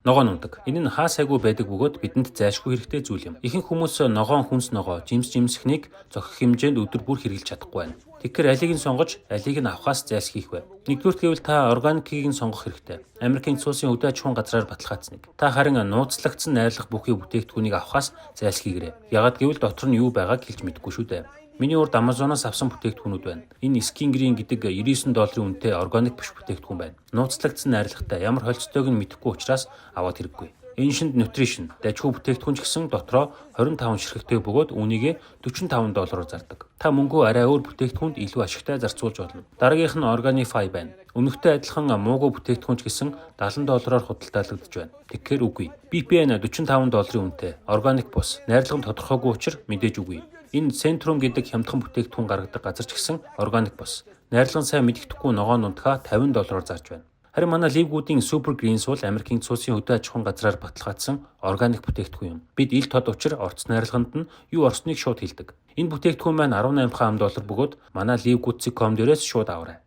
Ногоон ундаг. Энэ нь хаа сайгүй байдаг бөгөөд бидэнд зайлшгүй хэрэгтэй зүйл юм. Ихэнх хүмүүс ногоон хүнс ногоо, жимс жимсхнийг зохих хэмжээнд өдөр бүр хэрэглэж чадахгүй байна. Тэгэхээр алийг нь сонгож, алийг нь авахаас зайлсхийх вэ? Нэгдүгээрт гэвэл та органикийг нь сонгох хэрэгтэй. Америкийн нэгдсэн улсын хөдөө аж ахуйн газраар баталгаажсан. Та харин нууцлагдсан найрлага бүхий бүтээгдэхүүнийг авахаас зайлсхийгээрэй. Яагаад гэвэл дотор нь юу байгааг хэлж мэдэхгүй шүү дээ. Миний урд Amazon-оос авсан бүтээгдэхүүнүүд байна. Энэ Skin Green гэдэг 99 долларын үнэтэй органик биш бүтээгдэхүүн байна. Нууцлагдсан найрлагатай, ямар холилдстойг нь мэдэхгүй учраас аваад хэрэггүй. Ancient Nutrition дажгүй бүтээгдэхүүн ч гэсэн дотроо 25 ширхэгтэй бөгөөд үүнийгээ 45 доллараар зардаг. Та мөнгөө арай өөр бүтээгдэхүүнд илүү ашигтай зарцуулж болно. Дараагийнх нь Organifi байна. Өмнөхтэй адилхан муугүй бүтээгдэхүүн ч гэсэн 70 доллараар худалдаалагдаж байна. Тэгэхээр үгүй. BPN 45 долларын үнэтэй. Органик бус. Найрлага нь тодорхойгүй учир мэдээж үгүй. Энэ Centrum гэдэг хямдхан бүтээгдэхүүн гаргадаг газар ч гэсэн органик бус. Найрлага нь сайн мэдэгдэхгүй ногоон дунтахаа 50 доллараар зарж байна. Харин манай LiveGood-ийн Super Greens бол Америкийн нэгдсэн улсын хөдөө аж ахуйн газраар баталгаажсан органик бүтээгдэхүүн юм. Бид ил тод учир орц найрлаганд нь юу орсныг шууд хэлдэг. Энэ бүтээгдэхүүн маань 18 ам доллар бөгөөд манай livegood.com дээрээс шууд аваарай.